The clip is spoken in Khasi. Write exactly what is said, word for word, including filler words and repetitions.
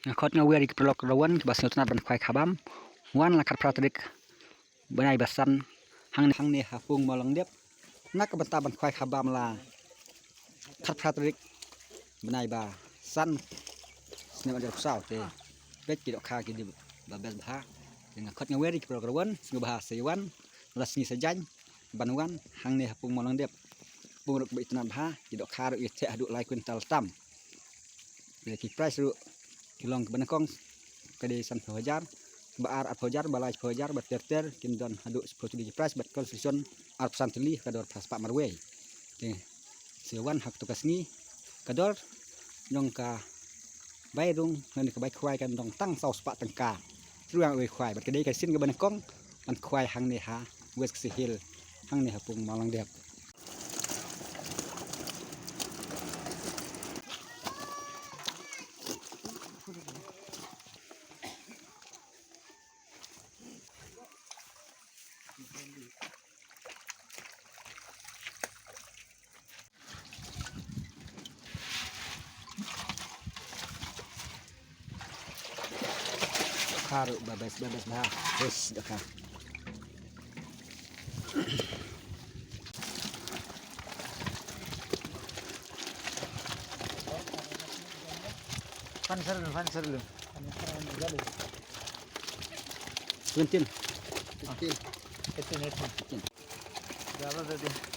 Nga khot nga wer ïa ki paralok rawan kiba sngewtynnat ban khwai khabam. Wan la khatphra tarik bnai ba san hangne, hangne ha pung Mawlangdep. Na ka bynta ban khwai khabam la khatphra tarik bnai ba san snem ar hajar arphew saw te. Bad ki dohkha ki dei ba best bha. Te nga khot nga wer ïa ki paralok rawan sngewbha sa ïa wan la sngi sa jaiñ ban wan hangne ha pung Mawlangdep. Pung ruh kaba itynnat bha, ki dohkha ruh ïa theh haduh lai kwintal tam. Te ki price ruh ki long kaba nyngkong ka dei sanphew hajar, kaba ar arphew hajar, ba lai shiphew hajar, ba ter ter kin don haduh shiphew tylli ki price, bad consolation arphew san tylli ka dor phra spah marwei. Te sa wan ha kato ka sngi ka dor jong ka bai rung lane ka bai khwai kan long tang saw spah tyngka. Shu wan uwei khwai bad ka dei ka sien kaba nyngkong ban khwai hangne ha West Khasi Hills, hangne ha pung Mawlangdep. Dohkha ruh ba best, ba best bha. Best dohkha. Fan sir, fan sir. Seventeen. Eighteen, eighteen. Eighteen. Jalo tadi.